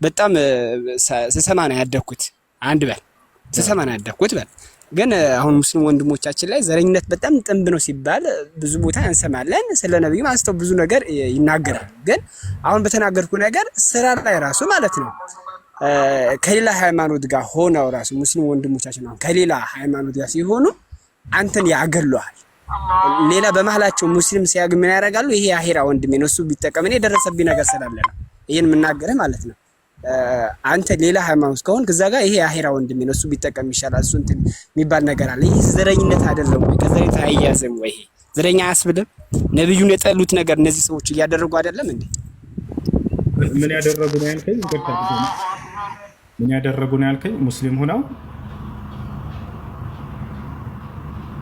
በጣም ስሰማ ነው ያደግኩት። አንድ በል፣ ስሰማ ነው ያደግኩት በል። ግን አሁን ሙስሊም ወንድሞቻችን ላይ ዘረኝነት በጣም ጥንብ ነው ሲባል ብዙ ቦታ እንሰማለን። ስለ ነብዩም አንስተው ብዙ ነገር ይናገራል። ግን አሁን በተናገርኩ ነገር ስራ ላይ ራሱ ማለት ነው ከሌላ ሃይማኖት ጋር ሆነው ራሱ ሙስሊም ወንድሞቻችን አሁን ከሌላ ሃይማኖት ጋር ሲሆኑ አንተን ያገሉሃል። ሌላ በመሀላቸው ሙስሊም ሲያገኙ ምን ያደርጋሉ? ይሄ የአሂራ ወንድሜ ነው፣ እሱ ቢጠቀም፣ እኔ የደረሰብኝ ነገር ስላለ ነው ይሄን የምናገርህ ማለት ነው። አንተ ሌላ ሃይማኖት ከሆንክ እዛ ጋር ይሄ የአሂራ ወንድሜ ነው፣ እሱ ቢጠቀም ይሻላል፣ እሱ እንትን የሚባል ነገር አለ። ይህ ዘረኝነት አይደለም ወይ? ከዘረኝነት አያያዝም ወይ? ይሄ ዘረኛ አያስብልም? ነብዩን የጠሉት ነገር እነዚህ ሰዎች እያደረጉ አይደለም እንዴ? ምን ያደረጉ ነው ያልከኝ? ይቅርታ፣ ምን ያደረጉ ነው ያልከኝ? ሙስሊም ሆነው፣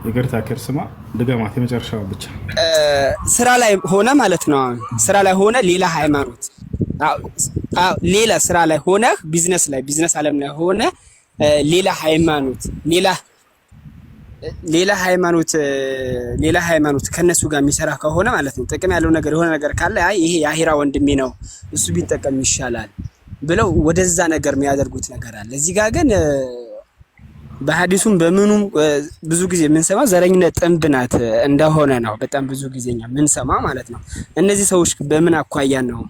ይቅርታ ክርስማ፣ ድገማት የመጨረሻው ብቻ። ስራ ላይ ሆነ ማለት ነው። አሁን ስራ ላይ ሆነ ሌላ ሃይማኖት፣ ሌላ ስራ ላይ ሆነ፣ ቢዝነስ ላይ፣ ቢዝነስ ዓለም ላይ ሆነ ሌላ ሃይማኖት፣ ሌላ ሃይማኖት ከነሱ ጋር የሚሰራ ከሆነ ማለት ነው፣ ጥቅም ያለው ነገር የሆነ ነገር ካለ አይ ይሄ የአሂራ ወንድሜ ነው፣ እሱ ቢጠቀም ይሻላል ብለው ወደዛ ነገር የሚያደርጉት ነገር አለ። እዚህ ጋር ግን በሀዲሱም በምኑም ብዙ ጊዜ የምንሰማው ዘረኝነት ጥንብ ናት እንደሆነ ነው። በጣም ብዙ ጊዜ እኛ የምንሰማ ማለት ነው። እነዚህ ሰዎች በምን አኳያ ነው?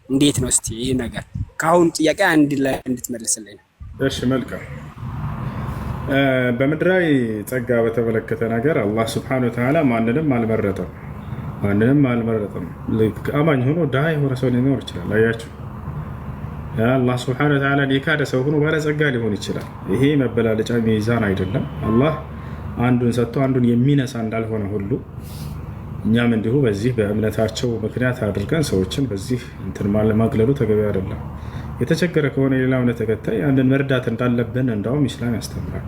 እንዴት ነው? እስቲ ይህ ነገር ከአሁኑ ጥያቄ አንድ ላይ እንድትመልስልኝ ነው። እሺ፣ መልካም። በምድራዊ ጸጋ በተመለከተ ነገር አላህ ስብሐነ ወተዓላ ማንንም አልመረጠም። ማንንም አልመረጠም። አማኝ ሆኖ ድሃ የሆነ ሰው ሊኖር ይችላል። አያችሁ፣ አላህ ስብሐነ ወተዓላ የካደ ሰው ሆኖ ባለጸጋ ሊሆን ይችላል። ይሄ መበላለጫ ሚዛን አይደለም። አላህ አንዱን ሰጥቶ አንዱን የሚነሳ እንዳልሆነ ሁሉ እኛም እንዲሁ በዚህ በእምነታቸው ምክንያት አድርገን ሰዎችን በዚህ እንትን ማግለሉ ተገቢ አይደለም። የተቸገረ ከሆነ የሌላ እምነት ተከታይ አንድን መርዳት እንዳለብን እንዳውም ኢስላም ያስተምራል።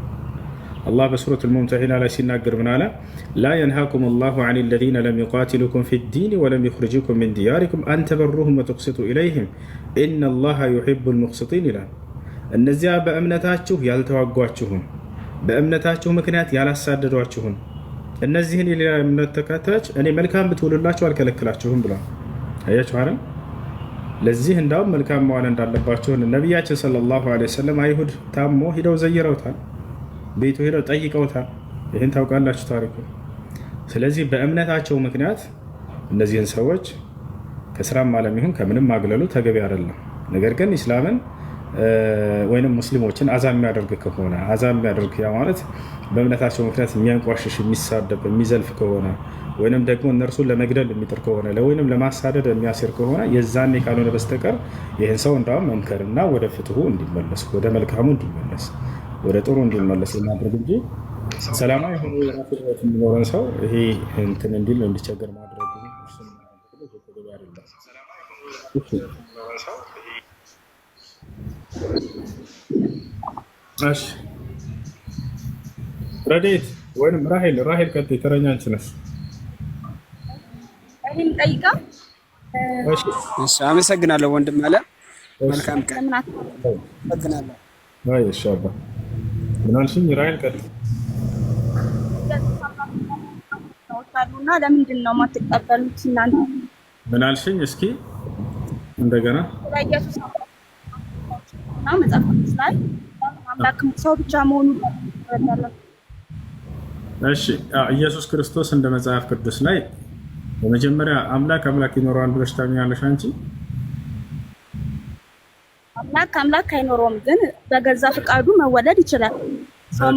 አላህ በሱረት አልሙምተሒና ላይ ሲናገር ምን አለ? لا ينهاكم الله عن الذين لم يقاتلوكم في الدين ولم يخرجوكم من دياركم أن تبروهم وتقسطوا إليهم إن الله يحب المقسطين ይላል። እነዚያ በእምነታችሁ ያልተዋጓችሁን፣ በእምነታችሁ ምክንያት ያላሳደዷችሁን እነዚህን የሌላ እምነት ተከታዮች እኔ መልካም ብትውሉላቸው አልከለክላችሁም ብሏል። አያችሁ አይደል? ለዚህ እንዳውም መልካም መዋል እንዳለባቸው ነቢያችን ሰለላሁ ዐለይሂ ወሰለም አይሁድ ታሞ ሂደው ዘይረውታል። ቤቱ ሄደው ጠይቀውታል። ይህን ታውቃላችሁ ታሪኩ። ስለዚህ በእምነታቸው ምክንያት እነዚህን ሰዎች ከስራም ዓለም ይሁን ከምንም ማግለሉ ተገቢ አይደለም። ነገር ግን ኢስላምን ወይንም ሙስሊሞችን አዛ የሚያደርግ ከሆነ፣ አዛ የሚያደርግ ያ ማለት በእምነታቸው ምክንያት የሚያንቋሽሽ፣ የሚሳደብ፣ የሚዘልፍ ከሆነ ወይንም ደግሞ እነርሱን ለመግደል የሚጥር ከሆነ ወይንም ለማሳደድ የሚያሴር ከሆነ የዛኔ ካልሆነ በስተቀር ይህን ሰው እንዳውም መምከርና ወደ ፍትሁ እንዲመለስ፣ ወደ መልካሙ እንዲመለስ፣ ወደ ጥሩ እንዲመለስ የማድረግ እንጂ ሰላማዊ የሆኑ የራሱ ህይወት የሚኖረን ሰው ይሄ እንትን እንዲል እንዲቸገር ማድረጉ ተገቢ አይደለም። እሺ፣ ረዴት ወይም ራሄል፣ ራሄል ቀጥይ፣ ተረኛ አንቺ ነሽ። እኔም ጠይቀው። እሺ፣ አመሰግናለሁ ወንድም አለ። መልካም ቀን። አመሰግናለሁ። አይ እሺ፣ አባ ምን አልሽኝ? ራሄል ቀጥይ። አሉና ለምንድን ነው የማትቀበሉት እናንተ? ምን አልሽኝ? እስኪ እንደገና። ስለ ኢየሱስ እና መጽሐፍ ቅዱስ ላይ አምላክ ሰው ብቻ መሆኑን ትረዳላችሁ? እሺ፣ ኢየሱስ ክርስቶስ እንደ መጽሐፍ ቅዱስ ላይ በመጀመሪያ አምላክ አምላክ ይኖረዋል ብለሽ ታምኛለሽ አንቺ? አምላክ አምላክ አይኖረውም፣ ግን በገዛ ፍቃዱ መወለድ ይችላል። ሰው